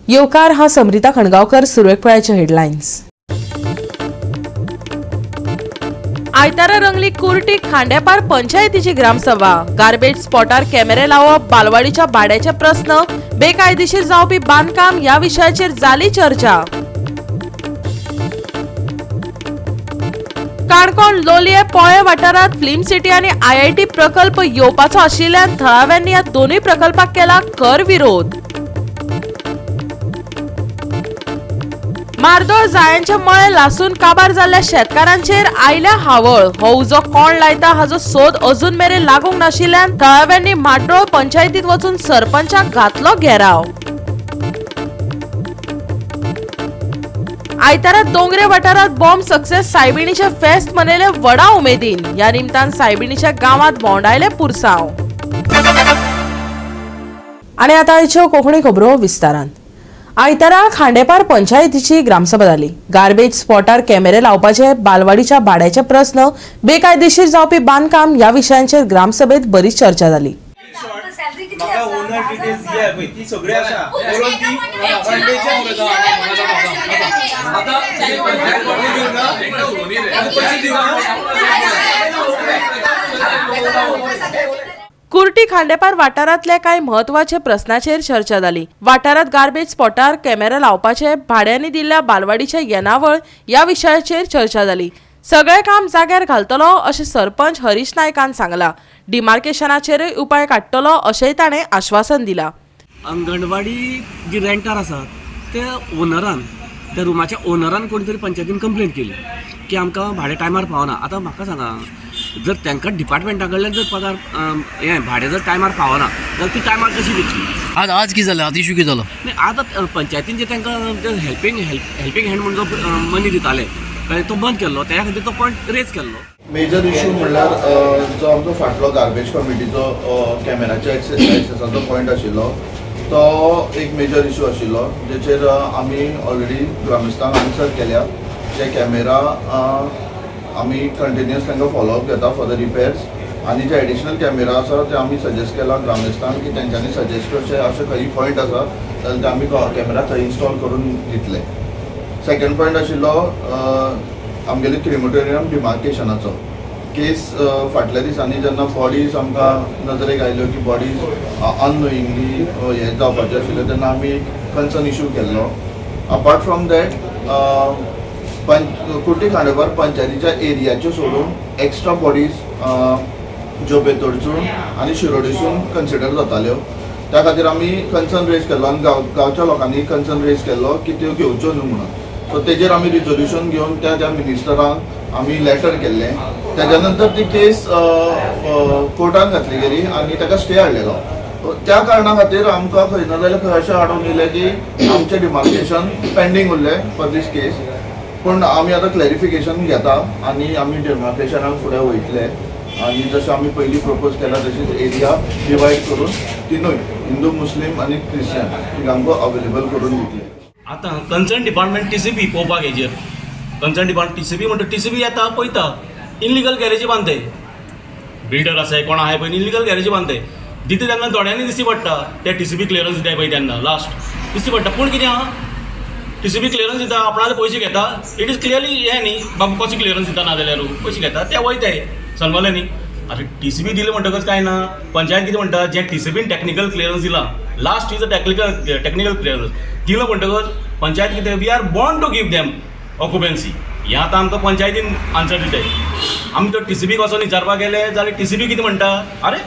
येवकार हा समरिता खणगावकर. सुरवेक पळयाचे हेडलायन्स. आयतारा रंगली कुर्टी खांडेपार पंचायतीची ग्रामसभा. गार्बेज स्पॉटार कॅमेरे लावप, बालवाडीच्या भाड्याचे प्रस्न, बेकायदेशीर जावपी बांदकाम ह्या विशयाचेर जाली चर्चा. काणकोण लोलये पोळे वाठारांत फिल्म सिटी आनी आयआयटी प्रकल्प येवपाचो आशिल्ल्यान थळाव्यांनी ह्या दोनूय प्रकल्पाक केला खर विरोध. मार्दोळ जायांचे मळे लासून काबार जाल्ल्या शेतकारांचेर आयल्या हावळ. हो उजो कोण लायता हाजो सोद अजून मेरेन लागूंक नाशिल्ल्यान थळाव्यांनी माड्डोळ पंचायतीत वचून सरपंचाक घातलो घेराव. आयतारा दोंगरे वाठारांत बॉम्ब सक्सेस सायबिणीचे फेस्त मनयले व्हडा उमेदीन. ह्या निमतान सायबिणीच्या गांवांत भोंवडायले पुरसांव. आनी आतां आयच्यो कोंकणी खबरो विस्तारान. आयतारा खांडेपार पंचायतीची ग्रामसभा जाली. गार्बेज स्पॉटार कॅमेरे लावपाचे, बालवाडीच्या भाड्याचे प्रस्न, बेकायदेशीर जावपी बांदकाम ह्या विशयांचेर ग्रामसभेत बरीच चर्चा जाली. कुर्टी खांडेपार वाठारांतल्या कांय म्हत्वाच्या प्रस्नाचेर चर्चा जाली. वाठारांत गार्बेज स्पॉटार कॅमेरा लावपाचे, भाड्यांनी दिल्ल्या बालवाडीचे येणावळ ह्या विशयाचेर चर्चा जाली. सगळे काम जाग्यार घालतलो अशें सरपंच हरीश नायकान सांगला. डिमार्केशनाचेरूय उपाय काडटलो अशेंय ताणें आश्वासन दिलां. अंगणवाडी जी रेंटार आसा त्या ओनरान, त्या रुमाच्या ओनरान कोणी तरी पंचायतीन कंप्लेन केली की आमकां भाडें टायमार पावना. आतां म्हाका सांगा, जर तांकां डिपार्टमेंटा कडल्यान जर पगार हें भाडें जर टायमार पावना जाल्यार ती टायमार कशी दितली? आज आज कितें जालें, आतां इशू कितें जालो? न्ही, आतां पंचायतीन जे तांकां हेल्पींग हेल्पींग हँड म्हणून जो मनी दिताले तो बंद केल्लो, त्या खातीर तो पॉयंट रेज केल्लो. मेजर इशू म्हणल्यार जो आमचो फाटलो गार्बेज कमिटीचो कॅमेराच्या एक्सेसाचो पॉयंट आशिल्लो तो एक मेजर इशू आशिल्लो, जेचेर आमी ऑलरेडी ग्रामस्थांक आन्सर केल्या. जे कॅमेरा आमी कंटिन्युअस तांकां फॉलोअप घेता फॉर the repairs, आनी जे एडिशनल कॅमेरा आसा ते आमी सजेस्ट केला ग्रामस्थांक की तेंच्यांनी सजेस्ट करचे अशे खंय पॉयंट आसा जाल्यार ते आमी कॅमेरा थंय इन्स्टॉल करून दितले. सेकंड पॉयंट आशिल्लो आमगेले क्रिमोटोरियम डिमार्केशनाचो केस. फाटल्या दिसांनी जेन्ना बॉडीज आमकां नजरेक आयल्यो की बॉडीज अननोईंगली हें जावपाच्यो आशिल्ल्यो तेन्ना आमी एक कन्सर्न इशू केल्लो. Apart from that Kurti Khandepar पंचायतीच्या एरियाच्यो सोडून एक्स्ट्रा बॉडीज ज्यो बेतोडसून आनी शिरोडीसून कन्सिडर जाताल्यो त्या खातीर आमी कन्सर्न रेज केल्लो आनी गांवच्या लोकांनी कन्सर्न रेज केल्लो की त्यो घेवच्यो न्हू म्हणून. सो तेजेर आमी रिजोल्युशन घेवन त्या त्या मिनिस्टरांक आमी लेटर केल्लें. तेज्या नंतर ती केस कोर्टान घातली गेली आनी ताका स्टे हाडलेलो. त्या कारणा खातीर आमकां खंय ना जाल्यार खंय अशें हाडून येयलें की आमचें डिमार्केशन पेंडींग उरलें फॉर these केस. पूण आमी आतां क्लॅरिफिकेशन घेता आनी आमी डिमार्केशनाक फुडें वयतले आनी जशें आमी पयलीं प्रपोज केला तशीच एरिया डिवायड करून तिनूय हिंदू, मुस्लीम आनी क्रिश्चन तिगांकूय अवेलेबल करून दितले. आतां कन्सर्न डिपार्टमेंट टीसीपी पळोवपाक हेजेर कन्सर्न डिपार्टमेंट टीसीपी म्हणटा, टीसीपी येता पळयता इनलिगल गॅरेजी बांदताय, बिल्डर आसाय कोण आहाय पळय इनलिगल गॅरेजी बांदताय दिता तेन्ना थोड्यांनी दिश्टी पडटा ते टीसीपी क्लियरन्स दिताय पळय तेन्ना लास्ट दिश्टी पडटा. पूण कितें आहा, टीसीपी क्लियरन्स दिता आपणाले पयशे घेता, it is clearly हें न्ही बाबा कशें क्लियरन्स दिता ना जाल्यार पयशे घेता ते वयताय सनवले न्ही. आतां टीसीपी दिलें म्हणटकच कांय ना, पंचायत कितें म्हणटा जें टीसीपीन टॅक्निकल क्लियरन्स दिलां last is a technical clearance दिलो म्हणटकच पंचायत कितें we are bond to give them occupancy. हें आतां आमकां पंचायतीन आन्सर दिताय. आमी तो टीसीपीक वचोन विचारपाक गेले जाल्यार टीसीपी कितें म्हणटा, अरे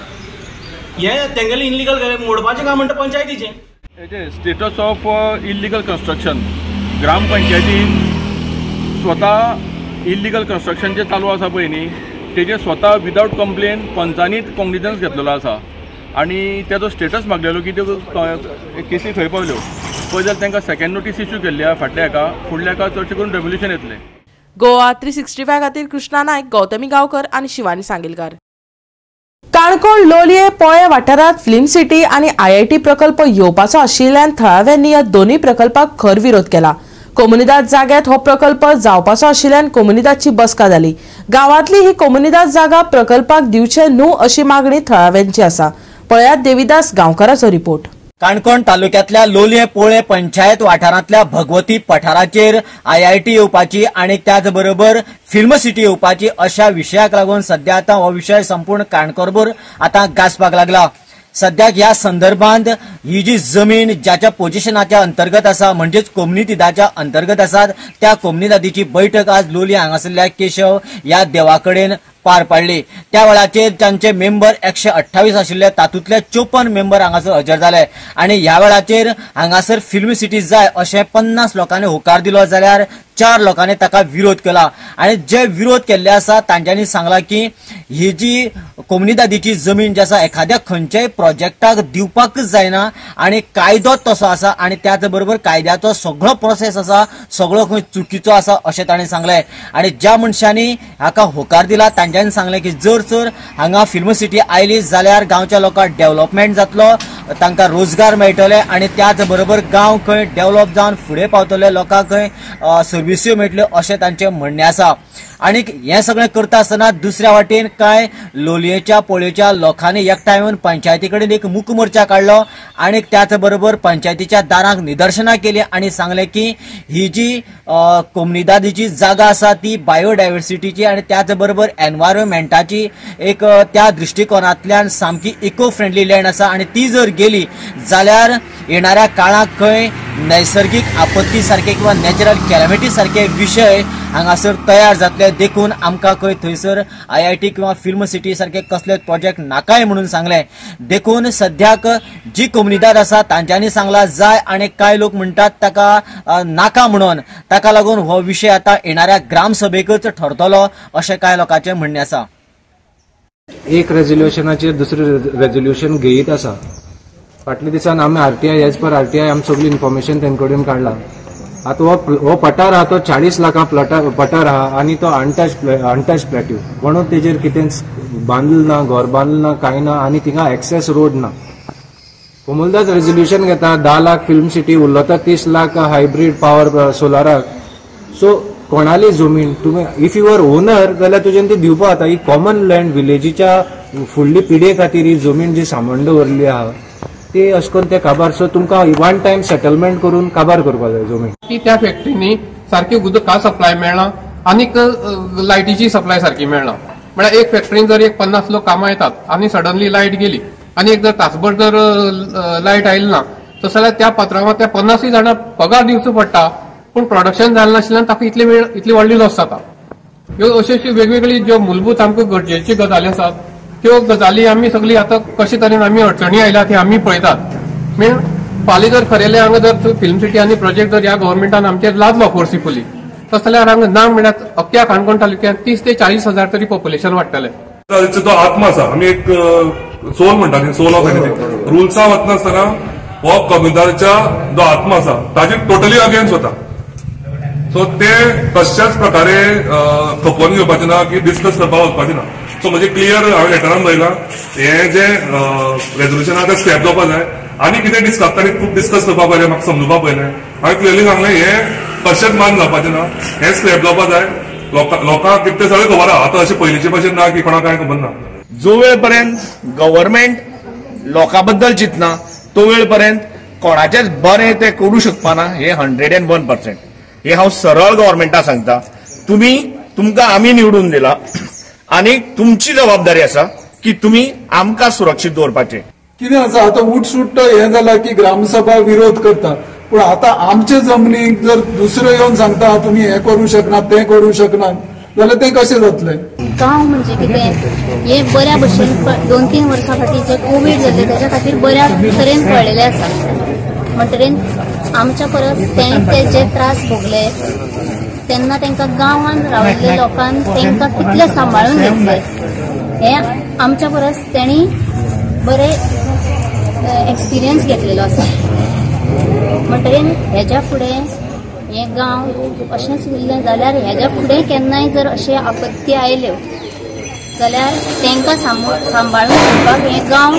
हें तेंगेलें इनलिगल मोडपाचें काम म्हणटा पंचायतीचें. हेजें स्टेटस ऑफ इल्लिगल कन्स्ट्रक्शन, ग्रामपंचायतीन स्वता इल्लिगल कन्स्ट्रक्शन जें चालू आसा पळय न्ही तेजें स्वता विदावट कंप्लेन पंचांनीच कॉग्निजन्स घेतलेलो आसा आनी तेजो स्टेटस मागलेलो की त्यो केसी खंय पावल्यो पळय जाल्यार तांकां सेकंड नोटीस इश्यू केल्ली आसा फाटल्या हेका, फुडल्या हेका चडशें करून रेवोल्युशन येतलें. गोवा 365 खातीर कृष्णा नायक, गौतमी गांवकर आनी शिवानी सांगेलकार. काणकोण लोलये पोळे वाठारांत फिल्म सिटी आनी आयआयटी प्रकल्प येवपाचो आशिल्ल्यान थळाव्यांनी ह्या दोनूय प्रकल्पाक खर विरोध केला. कोमुनिदाद जाग्यात हो प्रकल्प जावपाचो आशिल्ल्यान कोमुनिदादची बसका जाली. गांवांतली ही कोमुनिदाद जागा प्रकल्पाक दिवचे न्हू अशी मागणी थळाव्यांची आसा. पळयात देवीदास गांवकाराचो रिपोर्ट. काणकोण तालुक्यांतल्या लोलयें पोळे पंचायत वाठारांतल्या भगवती पठाराचेर आयआयटी येवपाची आनी त्याच बरोबर फिल्म सिटी येवपाची अशा विशयाक लागून सध्या आतां हो विशय संपूर्ण काणकोणभर आतां गाजपाक लागला. सद्याक ह्या संदर्भात ही जी जमीन ज्याच्या पोजिशनाच्या अंतर्गत आसा म्हणजेच कोमनिदाच्या अंतर्गत आसात त्या कोमनिदादीची बैठक आज लोलयें हांगासरल्या केशव ह्या देवा कडेन पार पाडली. त्या वेळाचेर तांचे मेंबर 128 आशिल्ले, तातूंतले 54 मेंबर हांगासर हजर जाले आनी ह्या वेळाचेर हांगासर फिल्म सिटी जाय अशें 50 लोकांनी होकार दिलो जाल्यार 4 लोकांनी ताका विरोध केला आनी जे विरोध केल्ले आसा तांच्यांनी सांगला की ही जी कोमनिदादीची जमीन जी आसा एखाद्या खंयच्याय प्रोजेक्टाक दिवपाकच जायना आनी कायदो तसो आसा आनी त्याच बरोबर कायद्याचो सगळो प्रोसेस आसा सगळो खंय चुकीचो आसा अशें ताणें सांगलें. आनी ज्या मनशांनी हाका होकार दिला तांच्यांनी सांगलें की जर जर हांगा फिल्म सिटी आयली जाल्यार गांवच्या लोकांक डेव्हलपमेंट जातलो, तांकां रोजगार मेळटले आनी त्याच बरोबर गांव खंय डेव्हलप जावन फुडें पावतले, लोकांक खंय सर्विस्यो मेळटल्यो अशें तांचें म्हणणें आसा. आनी हें सगळें करता आसतना दुसऱ्या वाटेन कांय लोलयेच्या पोळेच्या लोकांनी एकठांय येवन पंचायती कडेन एक मूक मोर्चा काडलो आनी त्याच बरोबर पंचायतीच्या दारांक निदर्शनां केली आनी सांगलें की ही जी कोमनिदादीची जागा आसा ती बायोडायवर्सिटीची आनी त्याच बरोबर एनवायरमेंटाची एक त्या दृश्टिकोनांतल्यान सामकी इको फ्रेंडली लँड आसा आनी ती जर गेली जाल्यार येणाऱ्या काळाक खंय नैसर्गिक आपत्ती सारखे किंवा नॅचरल कॅलॅमिटी सारखे विशय हांगासर तयार जातले, देखून आमकां खंय थंयसर आयआयटी किंवा फिल्म सिटी सारखे कसले प्रोजेक्ट नाकाय म्हणून सांगले. देखून सद्याक जी कोमनिदाद आसा तांच्यांनी सांगला जाय आनी कांय लोक म्हणटात ताका नाका म्हणून, ताका लागून हो विशय आतां येणाऱ्या ग्रामसभेकच ठरतलो अशें कांय लोकांचें म्हणणें आसा. एक रेजोल्युशनाचेर दुसरें रेजोल्युशन घेयत आसा. फाटल्या दिसान आमी आरटीआय एज पर आरटीआय आमी सगळी इन्फॉर्मेशन तेंचे कडेन काडला. आतां हो पठार आहा तो 40 लाखां पठार आहा आनी तो अनटच प्लॅट्यू म्हणून तेजेर कितेंच बांदलें ना, घर बांदलें ना, कांय ना आनी थिंगा एक्सेस रोड ना. कोमुलदाद रेजोल्युशन घेता 10 लाख फिल्म सिटी, उरलो 30 लाख हायब्रीड पावर सोलाराक. सो कोणाली जमीन तुमी if you are owner जाल्यार तुज्यान ती दिवपा जाता. ही कॉमन लँड विलेजीच्या फुडली पिढये खातीर ही जमीन जी सांबाळून दवरली आहा ते अशें करून ते काबार. सो तुमकां वन टायम सेटलमेंट करून काबार करपाक जाय जमीन. की त्या फॅक्टरीनी सारकी उदका सप्लाय मेळना आनीक लायटीची सप्लाय सारकी मेळना. म्हळ्यार एक फॅक्टरीन जर एक 50 लोक कामां येतात आनी सडनली लायट गेली आनी एक जर तासभर जर लायट आयली ना तस जाल्यार त्या पत्रावांत त्या 50 जाणांक पगार दिवचो पडटा, पूण प्रोडक्शन जालें नाशिल्ल्यान ताका इतली वेळ इतली व्हडली लॉस जाता. ह्यो अश्यो अश्यो वेगवेगळी ज्यो मूलभूत आमकां गरजेच्यो गजाली आसात त्यो गजाली आमी सगळी आतां कशे तरेन आमी अडचणी आयल्यात हे आमी पळयतात. मेन फाल्यां जर खरेले हांगा जर फिल्म सिटी आनी प्रोजेक्ट जर ह्या गव्हर्मेंटान आमचेर लादलो फोर्सिफुली तस जाल्यार हांगा ना म्हळ्यार अख्ख्या काणकोण तालुक्यांत 30 ते 40 हजार तरी पॉप्युलेशन वाडटलें. तो आत्मा आसा, आमी एक सोल म्हणटा, सोल ऑफ एनिथिंग. रुल्सा वतना हो कम्युनिटाच्या जो आत्मा आसा ताजे टोटली अगेन्स्ट वता. सो ते कशाच प्रकारे खपोवन घेवपाचें ना की डिस्कस करपाक वचपाचें ना. सो म्हणजे क्लियर हांवें लेटरान बरयलां हें जें रेजोल्युशन आहा तें स्क्रॅप जावपा जाय आनी कितें डिस्कस तांणी खूब डिस्कस करपा पयलें, म्हाका समजुपा पयलें. हांवें क्लियरली सांगलें हें कशेंच मान जावपाचें ना, हें स्क्रॅप जावपा जाय. लोकांक कितें सगळें खबर आहा आतां, अशें पयलींचे भशेन ना की कोणाक कांय खबर ना. जो वेळ पर्यंत गव्हर्मेंट लोकां बद्दल चिंतना तो वेळ पर्यंत कोणाचेच बरें तें करूं शकपाना, हें 101% हे हांव सरळ गव्हर्मेंटाक सांगता. तुमी तुमकां आमी निवडून दिला आनी तुमची जबाबदारी आसा की तुमी आमकां सुरक्षीत दवरपाचें. कितें आसा आतां उठसूट हें जालां की ग्रामसभा विरोध करता, पूण आतां आमचे जमनीक जर दुसरो येवन सांगता तुमी हें करूं शकना तें करूं शकना जाल्यार तें कशें जातलें? गांव म्हणजे कितें हें बऱ्या भशेन 2-3 वर्सां फाटीं जें कोवीड जालें तेच्या खातीर बऱ्या तरेन कळ्ळेलें आसा. म्हणटकीर आमच्या परस ते जे त्रास भोगले तेन्ना तांकां गांवान राविल्ल्या लोकांक तांकां कितले सांबाळून घेतले हें आमच्या परस तेणी बरे एक्सपिरियन्स घेतलेलो आसा. म्हणटकीर हेज्या फुडें हें गांव अशेंच उरलें जाल्यार हेज्या फुडें केन्नाय जर अशें आपत्ती आयल्यो जाल्यार तांकां सांबाळून घेवपाक हें गांव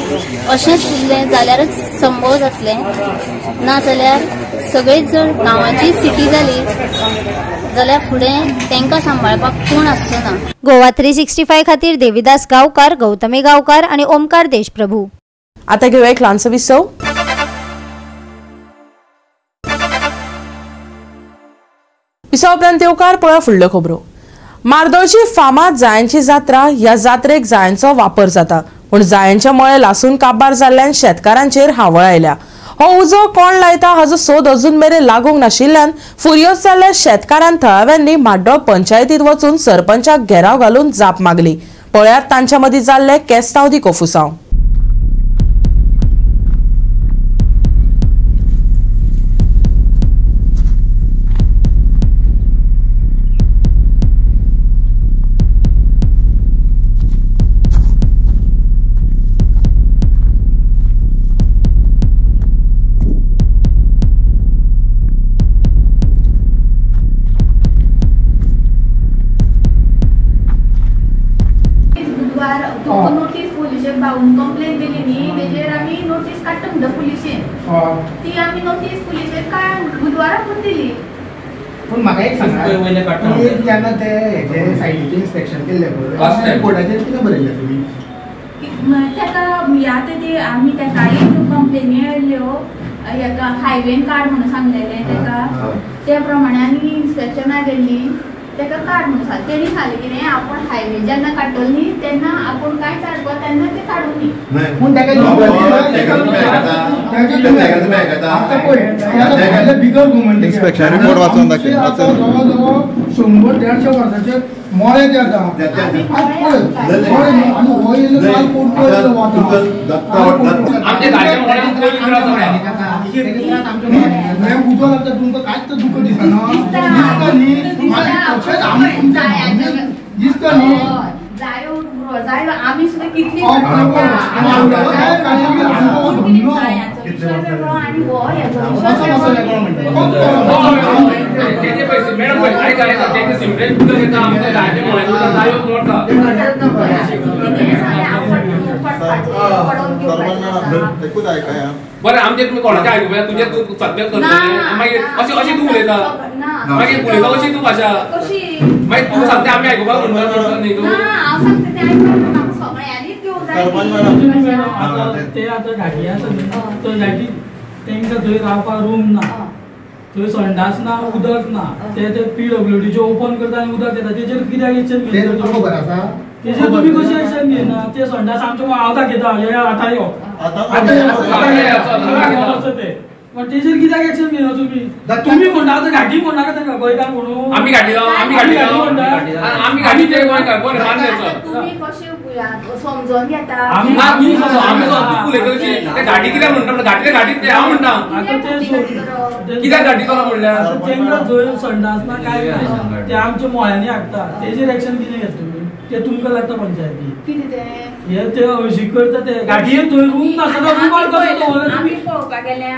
अशेंच उरलें जाल्यारच संभव जातलें, ना जाल्यार सगळीच जर गांवाची सिटी जाली जाल्यार फुडें तांकां सांबाळपाक कोण आसचो ना. गोवा 365 खातीर देविदास गांवकार, गौतमी गांवकार आनी ओमकार देशप्रभू. आता घेऊया एक ल्हानसो विसव. विसा उपरांत येवकार पळया फुडल्यो खबरो. मार्दोळची फामाद जायांची जात्रा. ह्या जात्रेक जायांचो वापर जाता, पूण जायांचे मळे लासून काबार जाल्ल्यान शेतकारांचेर हावळ आयल्या. हो उजो कोण लायता हाजो सोद अजून मेरेन लागूंक नाशिल्ल्यान फुर्योज जाल्ल्या शेतकारान थळाव्यांनी म्हाड्डोळ पंचायतीत वचून सरपंचाक घेराव घालून जाप मागली. पळयात तांच्या मदीं जाल्ले केस्तांव दी कोफुसांव. कंप्लेन दिली न्ही तेजेर आमी नोटीस काडटा म्हणटा पुलिशेन, ती आमी नोटीस पुलिशेन काय बुधवारा दिली. पूण म्हाका एक सांगा, जेन्ना ते हेजे सायटीचें इन्स्पेक्शन केल्लें पळय, बोर्डाचेर कितें बरयल्लें तुमी? तेका आतां ती आमी तेकाय कंप्लेनी आयल्यो, हेका हायवेन काड म्हणून सांगलेलें तेका, त्या प्रमाणे आमी इन्स्पेक्शनाक गेल्ली, तेका काड म्हणून सांग. तेणी सांगलें कितें आपूण हायवे जेन्ना काडटलो न्ही तेन्ना आपूण कांय काडपा तेन्ना ते काडूं न्ही. पूण तेका इन्स्पेक्शन रिपोर्ट वाचून दाखय. जवळ जवळ 100-150 वर्साचे मोळे ते आतां उजो लागता तुमकां कांयच दुःख दिसना, दिसता न्ही? जायो जायो आमी सुद्दां कितली बरें आमचे तुमी कोणाचें आयकूया, तुजें तूं सद्याक करतलें मागीर अशें अशें तूं उलयता, मागीर उलयता अशी तूं भाशा, मागीर तूं सांगता आमी आयकुपाक म्हणटा न्ही तूं. ते आतां घाटी आसा न्ही, तो घाटी तांकां थंय रावपाक रूम ना, थंय संडास ना, उदक ना, ते पीडब्ल्यूडीचे ओपन करता आनी उदक येता, तेजेर कित्याक एक्शन घेता? तेजेर तुमी कशें एक्शन घेना? ते संडास आमच्या हांव दाखयता, आतां यो आतां ते, पण तेजेर कित्याक एक्शन घेना तुमी? तुमी म्हणटा आतां घाटी म्हणनाका तांकां गोंयकार म्हणून, आमी घाटी आमी घाटी आमी घाटी ते गोंयकार बरें मान्य. तुमी कशें समजून घेता? आमी घाटी कित्याक म्हणटा? घाटी घाटी ते हांव म्हणटा कित्याक घाटी करा म्हणल्यार तांकां जंय संडास ना काय ना ते आमच्या मोळ्यांनी हाडटा, तेजेर एक्शन कितें घेता तुमी? ते तुमकां लागता पंचायती कितें तें हे ते हळशीक करता ते गाडयेन थंय रूम नासतना रुमार कसो दवरला तुमी? पळोवपाक गेल्या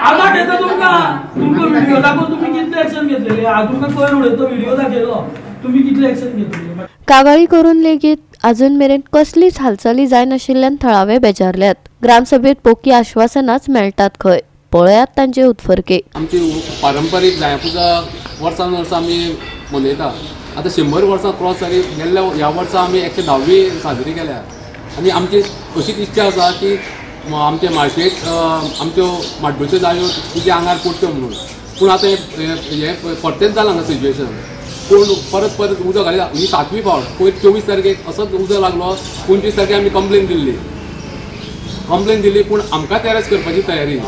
आतां घेता तुमकां, तुमकां व्हिडियो दाखोवन तुमी कितले एक्शन घेतलेले? हांव तुमकां खंय उडयता व्हिडियो दाखयलो, तुमी कितले एक्शन घेतलेले? कागाळी करून लेगीत अजून मेरेन कसलीच हालचाली जायनाशिल्ल्यान थळावे बेजारल्यात. ग्रामसभेत पोकी आश्वासनाच मेळटात खंय, पळयात तांचे उत्फर्के. आमची पारंपरीक जायां पुजा वर्सान वर्सा आमी मनयता. आतां 100 वर्सां क्रॉस जाली, गेल्ल्या ह्या वर्सा आमी 110वी साजरी केल्या आनी आमची अशीच इच्छा आसा की आमचे मार्शेक आमच्यो म्हाड्डोळच्यो जायो तिच्या आंगार पडट्यो म्हणून. पूण आतां हें परतेंच जालां हांगा सिच्युएशन. पूण परत परत उदक घाली, ही 7वी फावट. पयर 24 तारखेक असोच उदक लागलो, 25 तारखेक आमी कंप्लेन दिल्ली, पूण आमकां अरेस्ट करपाची तयारी.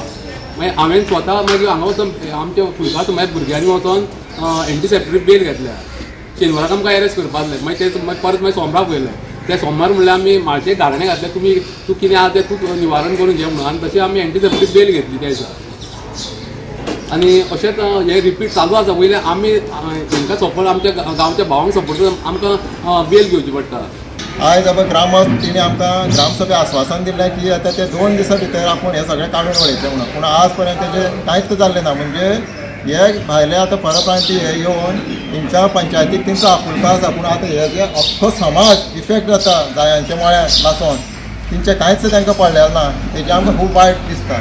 मागीर हांवें स्वता मागीर हांगा वचोन आमच्या फुलकाच मागीर भुरग्यांनी वचोन एंटीसेप्टीक बेल घेतल्या. शेनवाराक आमकां अरेस्ट करपाक जाय, मागीर ते परत मागीर सोमराक पयलें. ते सोमवार म्हणल्यार आमी मार्शेक घाराणें घातलें, तुमी तूं कितें आहा तें तूं निवारण करून घे म्हणून, आनी तशें आमी एंटीसेप्टीक बेल घेतली त्या दिसा. आनी अशेंच हें रिपीट चालू आसा. वयल्यान आमी हेंकां सपोर्ट, आमच्या गांवच्या भावांक सपोर्ट आमकां बेल घेवची पडटा. आयज आतां ग्रामस्थ तिणें आमकां ग्रामसभे आस्वासन दिलें की आतां ते 2 दिसां भितर आपूण हें सगळें काडून उडयतलें म्हणून, पूण आज पर्यंत तेजें कांयच जाल्लें ना. म्हणजे हे भायले आतां परप्रांतीय हे येवन तेंच्या पंचायतीक तेंचो आपुलको आसा, पूण आतां हे जे अख्खो समाज इफेक्ट जाता जायांच्या मळ्याक लासून, तेंचें कांयच तांकां पडलें ना, तेजें आमकां खूब वायट दिसता.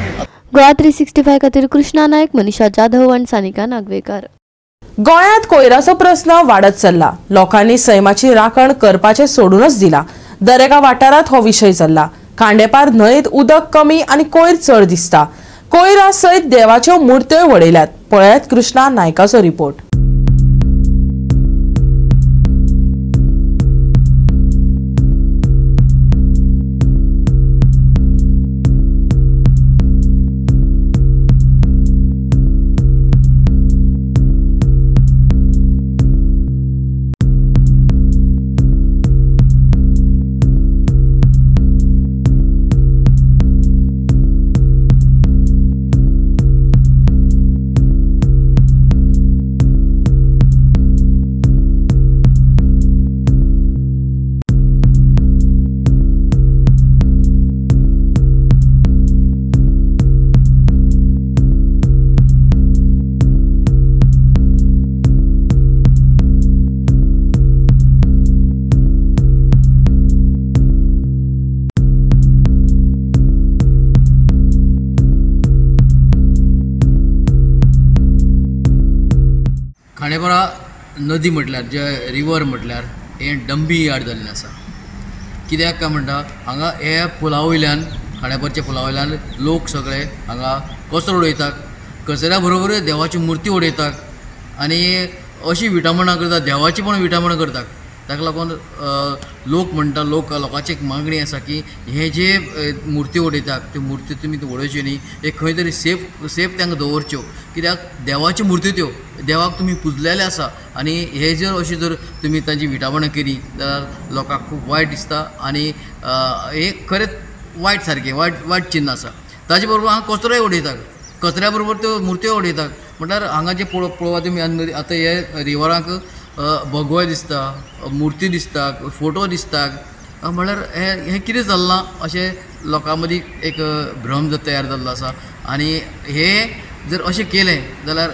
गोवा 365 खातीर कृष्णा नायक, मनीषा जाधव आनी सानिका नागवेकर. गोंयांत कोयराचो प्रस्न वाडत चल्ला. लोकांनी सैमाची राखण करपाचें सोडूनच दिला. दरेका वाठारांत हो विशय चल्ला. खांडेपार न्हंयेत उदक कमी आनी कोयर चड दिसता. कोयरा सयत देवाच्यो मूर्त्योय वडयल्यात. पळयात कृष्णा नायकाचो रिपोर्ट. खांडेपारा नदी म्हटल्यार जे रिवर म्हटल्यार हें डंबी यार्ड जाल्लें आसा. कित्याक काय म्हणटा हांगा हे पुला वयल्यान खांडेपारच्या पुला वयल्यान लोक सगळे हांगा कचरो उडयतात, कचऱ्या बरोबर देवाची मुर्ती उडयतात आनी अशी विटंबणा करतात, देवाची पण विटंबणा करतात. ताका लागून लोक म्हणटा, लोकांची एक मागणी आसा की हे जे मुर्ती उडयतात त्यो मुर्ती तुमी उडोवच्यो न्ही, एक खंय तरी सेफ तांकां दवरच्यो. कित्याक देवाच्यो मुर्ती त्यो देवाक तुमी पुजलेले आसा आनी हे जर अशी जर तुमी तांची विटंबणा केली जाल्यार लोकांक खूब वायट दिसता आनी हे खरेंच वायट, सारकें वायट चिन्न आसा. ताजे बरोबर हांगा कचरोय उडयतात, कचऱ्या बरोबर त्यो मुर्त्यो उडयतात. म्हटल्यार हांगा जे पळोवपा तुमी आतां हे रिवरांक भगवो दिसता, मुर्ती दिसता, फोटो दिसता, म्हळ्यार हें कितें चल्लां अशें लोकां मदीं एक भ्रम तयार जाल्लो आसा. आनी हे जर अशें केलें जाल्यार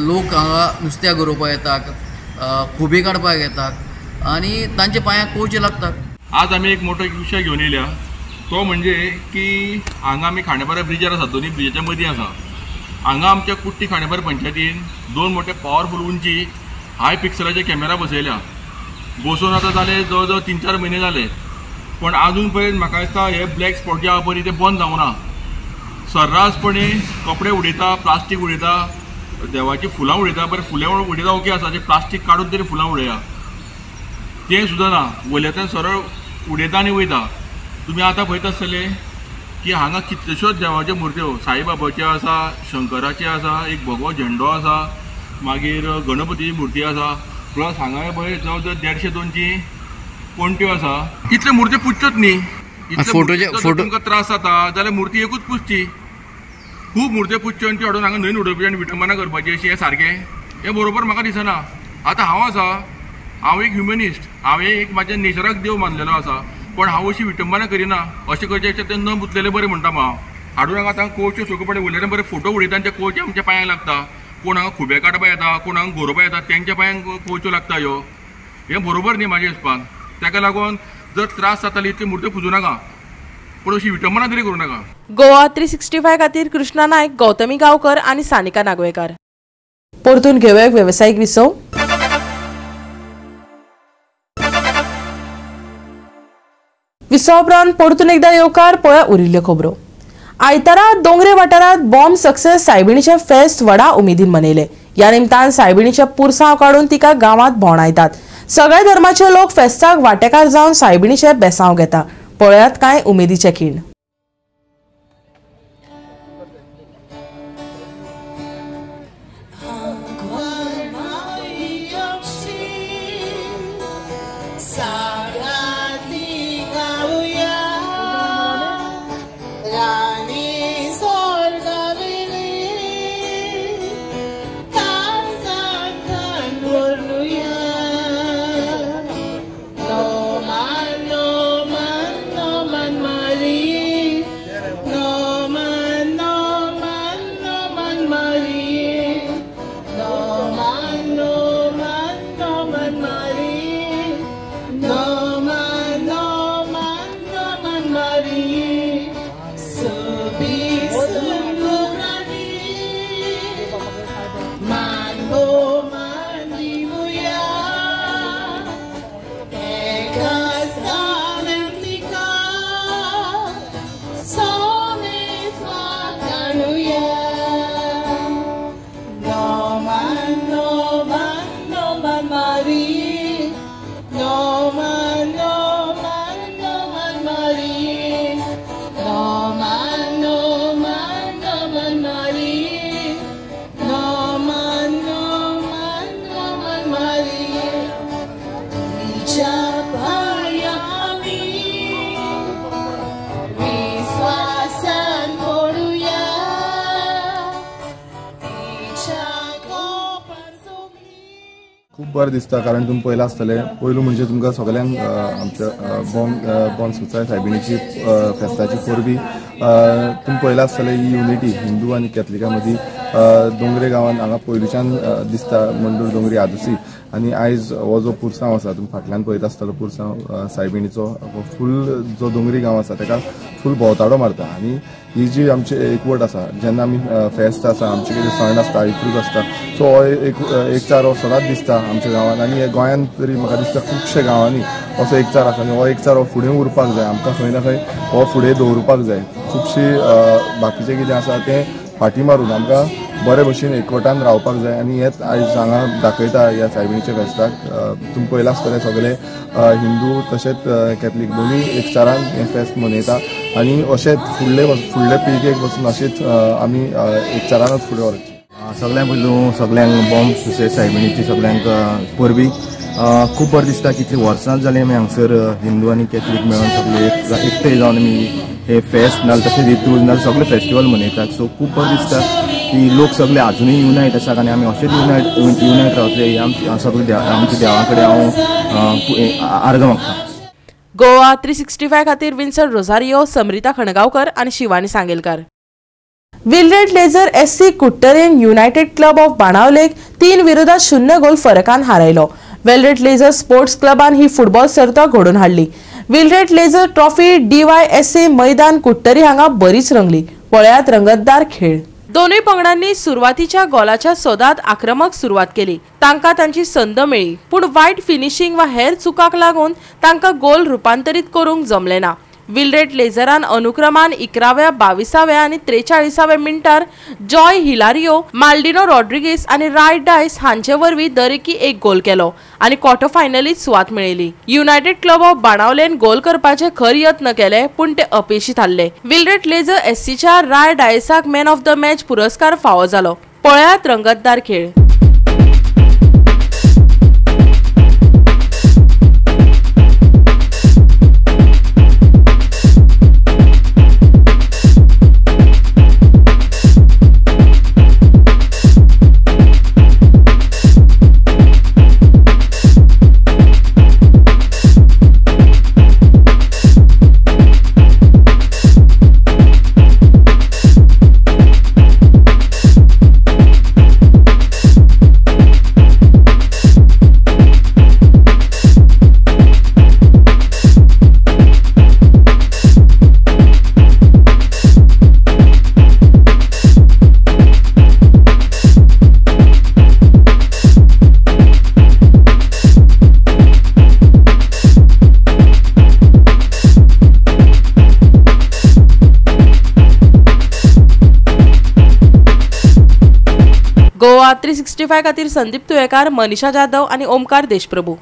लोक हांगा नुस्त्या गरोवपाक येतात, खुबे काडपाक येतात आनी तांच्या पांयांक कोवचे लागतात. आज आमी एक मोठो एक विशय घेवन येयल्या तो म्हणजे की हांगा आमी खांडेपारा ब्रिजार आसा, दोनूय ब्रिजाच्या मदीं आसा. हांगा आमच्या कुट्टी खांडेपार पंचायतीन दोन मोठे पावरफूल उंची हाय पिक्सलाचे कॅमेरा बसयल्या. बसोवन आतां जाले जवळ जवळ 3-4 म्हयने जाले, पण आजून पर्यंत म्हाका दिसता हे ब्लॅक स्पॉट जे आहा पळय ते बंद जावना. सर्रासपणे कपडे उडयता, प्लास्टीक उडयता, देवाची फुलां उडयता. बरें फुलां उडयता ओके आसा, ते प्लास्टीक काडून तरी फुलां उडया, तें सुद्दां ना. वयल्यान सरळ उडयता आनी वयता. तुमी आतां पळयता आसतले की हांगा कितल्योश्योच देवाच्यो मुर्त्यो, साईबाबाच्यो आसा, शंकराचे आसा, एक भगवो झेंडो आसा, मागीर गणपतीची मुर्ती आसा, प्लस हांगा पळय जवळ जवळ 150-200 पणट्यो आसा. इतल्यो मुर्त्यो पुजच्योच न्ही, इतले तुमकां त्रास जाता जाल्यार मुर्ती एकूच पुजची. खूब मुर्त्यो पुजच्यो आनी त्यो हाडून हांगा न्हंयन उडोवपाची आनी विटंबना करपाची अशी हें सारकें हें बरोबर म्हाका दिसना. आतां हांव आसा, हांव एक ह्युमनिस्ट, हांवें एक म्हाज्या नेचराक देव मानलेलो आसा, पण हांव अशी विटंबना करिना. अशें करचे पेक्षा तें न पुजलेलें बरें म्हणटा हांव. हाडून हांगा आतां कोळच्यो सगळ्यो पडे उरलेले बरे फोटो उडयता आनी ते कोळचे आमच्या पांयांक लागता. कोण हांगा खुबे काडपा येता, कोण हांगा गोरोवपा येता, तेंच्या पांयांक कोळच्यो लागता. ह्यो हें बरोबर न्ही म्हाज्या हिसपान. ताका लागून जर त्रास जाताली इतली मुर्त्यो पुजूं नाका, पूण अशी विटंबना तरी करूं नाका. गोवा 365 खातीर कृष्णा नायक, गौतमी गांवकर आनी सानिका नागवेकार. परतून घेवया वेवसायीक विसव. विसवा उपरांत परतून एकदा येवकार. पळया उरिल्ल्यो खबरो. आयतारा दोंगरे वाठारांत बॉम्ब सक्सेस सायबिणीचें फेस्त व्हडा उमेदीन मनयलें. ह्या निमतान सायबिणीचें पुरसांव काडून तिका गांवांत भोंवडायतात. सगळ्या धर्माचे लोक फेस्ताक वांटेकार जावन सायबिणीचें बेसांव घेता. पळयात कांय उमेदीचे खीण. Hallelujah. बरें दिसता, कारण तुमी पळयलां आसतलें पयलू म्हणजे तुमकां सगळ्यांक आमच्या बॉम सुसाय सायबिणीची फेस्ताची परबी तुमी पळयलां आसतलें. ही युनिटी हिंदू आनी कॅथलिकां मदीं दोंगरे गांवांत हांगा पयलूच्यान दिसता, मंडूर दोंगरी आदोसी. आनी आयज हो जो पुरसांव आसा तुमी फाटल्यान पळयता आसतलो पुरसांव सायबिणीचो फूल जो दोंगरी गांव आसा ताका फूल भोंवताडो मारता. आनी ही जी आमची एकवट आसा, जेन्ना आमी फेस्त आसा, आमचे कितें सण आसता, एकरूच आसता, सो हो एकचार हो सदांच दिसता आमच्या गांवांत. आनी गोंयांत तरी म्हाका दिसता खुबशे गांवांनी असो एकचार आसा आनी हो एकचार हो फुडें उरपाक जाय, आमकां खंय ना खंय हो फुडें दवरुपाक जाय. खुबशी बाकीचें कितें आसा तें फाटीं मारून आमकां बरे भशेन एकवटान रावपाक जाय. आनी हेच आयज हांगा दाखयता ह्या सायबिणीच्या फेस्ताक. तुमी पळयलां आसतलें सगळे हिंदू तशेंच कॅथलीक दोनूय एकचारान हें फेस्त मनयता आनी अशेंच फुडले पिळगेक वचून अशेंच आमी एकचारानच फुडें व्हरचें. सगळ्यांक पयलू सगळ्यांक बॉम सुसेज सायबिणीची सगळ्यांक परबी. खूब बरें दिसता की इतलीं वर्सां जालीं आमी हांगसर हिंदू आनी कॅथलीक मेळून सगळे एकठांय जावन आमी हे फेस्त नाजाल्यार तशेंच रितूज नाजाल्यार सगळे फेस्टिवल मनयतात. सो खूब बरें दिसता की लोक सगळे आजुनूय युनायट आसात आनी आमी अशेंच युनायट रावतले. ही सगळे आमच्या देवा कडेन हांव आर्गां मागता. गोवा 365 खातीर विन्सन रोझारियो, समरिता खणगांवकर आनी Shivani Sangelkar. Wilred Laser SC कुट्टरेन United club of बाणावलेक 3-0 गोल फरकान हारयलो. विल्रेड लेझर स्पोर्ट्स क्लबान ही फुटबॉल सर्त घडोवन हाडली. विल्रेड लेझर ट्रॉफी DYSA मैदान कुट्टरी हांगा बरीच रंगली. पळयात रंगतदार खेळ. दोनूय पंगडांनी सुरवातीच्या गोलाच्या सोदात आक्रमक सुरवात केली. तांकां तांची संद मेळ्ळी, पूण वायट फिनिशिंग वा हेर चुकाक लागून तांकां गोल रुपांतरीत करूंक जमलें ना. विल्रेड लेझरान अनुक्रमान 11व्या, 22व्या आनी 43व्या मिनटार जॉय हिलारियो, माल्डिनो रॉड्रिगेस आनी राय डायस हांचे वरवीं दरेकी एक गोल केलो आनी क्वॉर्टर फायनलीत सुवात मेळयली. युनायटेड क्लब ऑफ बाणावलेन गोल करपाचे खर यत्न केले, पूण ते अपेशी थारले. विल्रेड लेझर एससीच्या राय डायसाक मॅन ऑफ the match पुरस्कार फावो जालो. पळयात रंगतदार खेळ. गोवा 365 खातीर संदीप तुयेकार, मनीषा जाधव आनी ओमकार देशप्रभू.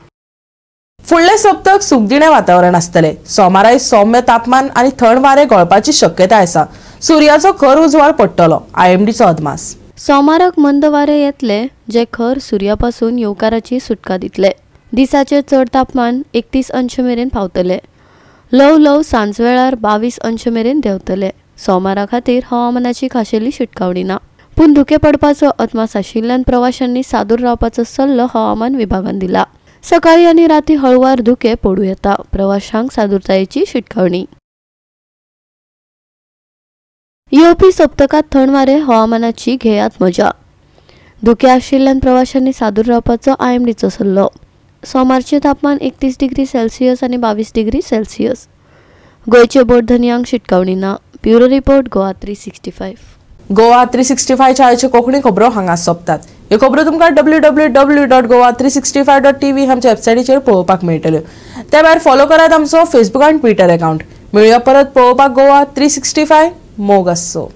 फुडले सप्तक सुखदिणें वातावरण आसतलें. सोमाराय सौम्य तापमान आनी थंड वारें गळपाची शक्यताय आसा. सुर्याचो खर उजवाड पडटलो, आयएमडीचो अदमास. सोमाराक मंद वारें येतले जे खर सुर्यापासून येवकाराची सुटका दितले. दिसाचें चड तापमान 31 अंश मेरेन पावतले. ल्हव ल्हव सांजवेळार 22 अंश मेरेन देंवतले. सोमारा खातीर हवामानाची खाशेली शिटकावणी ना, पूण धुकें पडपाचो अदमास आशिल्ल्यान प्रवाशांनी सादूर रावपाचो सल्लो हवामान विभागान दिला. सकाळी आनी राती हळुवार धुकें पडूं येता. प्रवाशांक सादूरतायेची शिटकावणी. येवपी सप्तकांत थंड वारें हवामानाची घेयात मजा. धुकें आशिल्ल्यान प्रवाशांनी सादूर रावपाचो आयएमडीचो सल्लो. सोमारचें तापमान 31 डिग्री सेल्सियस आनी 22 डिग्री सेल्सियस. गोंयचे बोट धनयांक शिटकावणी ना. Bureau report, Goa 365. Goa 365 आयच्यो कोंकणी खबरो हांगा सोंपतात. ह्यो खबरो तुमकां www.goa365.tv आमच्या वेबसायटीचेर पळोवपाक मेळटल्यो. त्या भायर फॉलो करात आमचो फेसबूक आनी ट्विटर अकाउंट. मेळुया परत पळोवपाक गोवा 365. मोग आसचो.